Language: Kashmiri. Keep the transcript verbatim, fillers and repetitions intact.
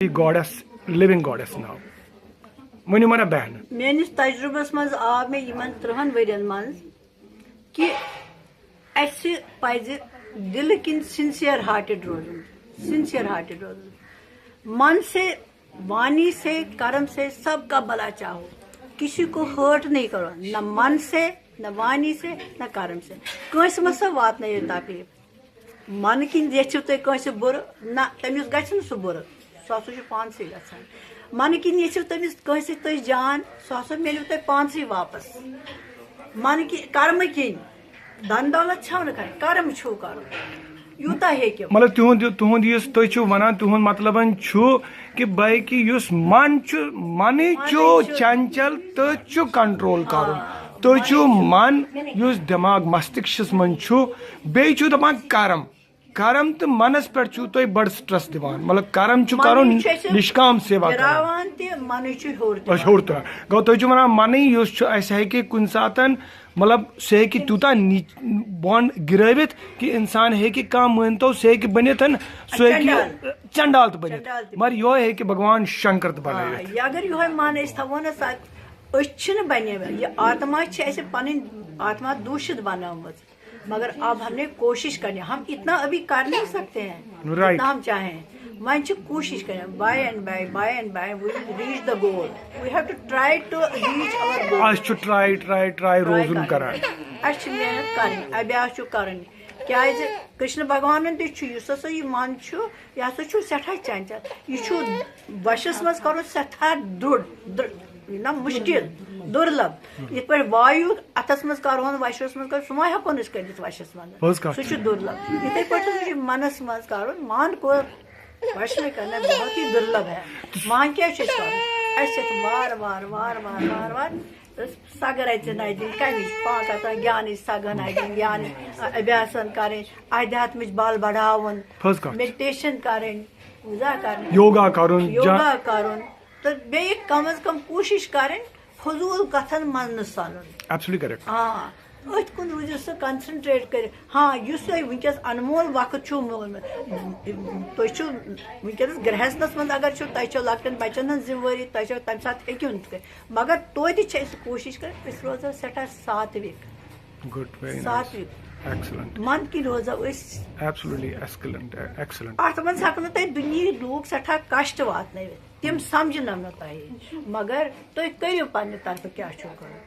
گاڈس، لِونگ گاڈس ناو؟ ؤنِو منا بہنہٕ۔ میٲنِس تجرُبس منٛز آو مےٚ یِمن ترٛہن ؤرین منٛز کہِ اَسہِ پَزِ دِلہٕ کِنۍ سِنسِیر ہارٹِڈ روزُن، سِنسِیر ہارٹِڈ روزُن۔ من سے، وانی سے، کرم سے سب کا بھلا چاہو۔ کسی کو ہرٹ نہیں کرو، نہ من سے، نہ وانی سے، نہ کرم سے۔ کٲنٛسہِ مہ سا واتنٲیِو تکلیف۔ من کِنۍ یژھِو تُہۍ کٲنٛسہِ بُرٕ، نہ، تٔمِس گژھِ نہٕ سُہ بُرٕ، سُہ ہسا چھُ پانسٕے گژھان۔ من کِنۍ یژھِو تٔمِس کٲنٛسہِ تُہۍ جان، سُہ ہسا میلیو تۄہہِ پانسٕے واپس۔ من کہِ کرمہٕ کِنۍ، دن دولت چھو نہٕ کرٕنۍ، کرم چھُو کرُن، یوٗتاہ ہیٚکِو۔ مطلب تِہُنٛد یہِ، تُہُنٛد یُس تُہۍ چھِو وَنان، تِہُنٛد مطلب چھُ کہِ بلکہِ یُس من چھُ، منٕے چھُ چنچل، تٔتھۍ چھُ کنٹرول کرُن۔ تُہۍ چھِو من یُس دٮ۪ماغ مستِشکس منٛز چھُ، بیٚیہِ چھُ دَپان کرم۔ کرم تہٕ منس پٮ۪ٹھ چھُو تُہۍ بڑٕ سٹرس دِوان، مطلب کرم چھُ کرُن، منٕے چھُ اَسہِ نشکام سیوا کرُن۔ گراوان تہِ، منٕے چھُ ہیوٚر تہِ أسۍ ہیوٚر تُلان۔ گوٚو تُہۍ چھِو وَنان منٕے یُس چھُ، اَسہِ ہیٚکہِ کُنہِ ساتن، مطلب سُہ ہیٚکہِ تیوٗتاہ نی-، بۄن گِرٲوِتھ کہِ انسان ہیٚکہِ کانٛہہ مٲنتو، سُہ ہیٚکہِ بٔنِتھ، سُہ ہیٚکہِ چنڈال۔ چنڈال تہِ بٔنِتھ۔ چنڈال تہِ مگر یِہوٚے ہیٚکہِ بھگوان شنکر تہِ بنٲوِتھ۔ آ، یہِ اگر یِہوٚے من أسۍ تھاوو نہ سا، أسۍ چھِنہٕ بنیمٕتۍ، یہِ آتما چھِ اَسہِ پنٕنۍ آتما دوٗشِت بنٲومٕژ۔ مگر اب ہم نے کوشش کرنی، ہم اتنا ابھی کر نہیں سکتے ہیں، Right. جتنا ہم چاہیں۔ وۄنۍ چھِ کوٗشِش کرٕنۍ، by and by, by and by, we will reach the goal. We have to try to reach our goal. اَسہِ چھُ ٹراے ٹراے ٹراے روزُن کران۔ اَسہِ چھِ محنت کرٕنۍ، ابیاس چھُ کرٕنۍ۔ کیازِ کرشن بھگوانن تہِ چھُ، یُس ہسا یہِ من چھُ، یہِ ہسا چھُ سٮ۪ٹھاہ چنچل۔ یہِ چھُ وشس منٛز کرُن سٮ۪ٹھاہ درُڑ، درُ-، نہ مُشکِل، دُرلب۔ یِتھ پٲٹھۍ وایُو اتھس منٛز کرون، وشس منٛز کرون، سُہ ما ہٮ۪کون أسۍ کٔرِتھ وشس منٛز۔ پوٚز کتھ سُہ چھِ۔ چھُ دُرلب۔ یِتھے پٲٹھۍ ہسا چھُ منس منٛز کرُن، من کو وش میں کرنا بہت ہی دُرلب ہے۔ وہاں کیا چھُ أسۍ کرُن؟ اَسہِ چھِ وار وار وار وار وار وار سگن اَتہِ نَتہِ دِنۍ، کَمِچ پانٛژھ آسان گیانٕچ سگن اَتہِ دِنۍ، گیانٕچ ابیاسن کرٕنۍ، آدھیاتمٕچ بل بڑھاوُن، پوٚز کتھ۔ میڈیٹیشن کرٕنۍ، پوٗزا کرٕنۍ، یوگا کرُن، جا- یوگا کرُن، تہٕ بیٚیہِ کم از کم کوٗشِش کرٕنۍ فضوٗل کتھن منٛز نہٕ سنُن۔ Absolutely correct. آ، أتھۍ کُن روٗزِو سُہ concentrate کٔرِتھ۔ ہاں، یُس تۄہہِ وٕنکیٚس انمول وقت چھُو مو-، تُہۍ چھِو وٕنکیٚنس گرہستس منٛز اگر چھِو، تۄہہِ چھو لۄکٹٮ۪ن بچن ہٕنٛز ذمہٕ وٲری، تۄہہِ چھو تمہِ ساتہٕ ہیٚکِو نہٕ تُہۍ کٔرِتھ۔ مگر توتہِ چھِ أسۍ کوٗشِش کران، أسۍ روزو سٮ۪ٹھاہ ساتوِک۔ Good, very nice. ساتوِک۔ Excellent. من کِنۍ روزو أسۍ۔ Absolutely excellent, excellent. اتھ منٛز ہٮ۪کہٕ نہٕ تۄہہِ دُنیہٕکۍ لوٗکھ سٮ۪ٹھاہ کشٹ واتنٲوِتھ، تِم سمجھنو نہٕ تۄہہِ، مگر تُہۍ کٔرِو پننہِ طرفہٕ کیٛاہ چھُو کرُن۔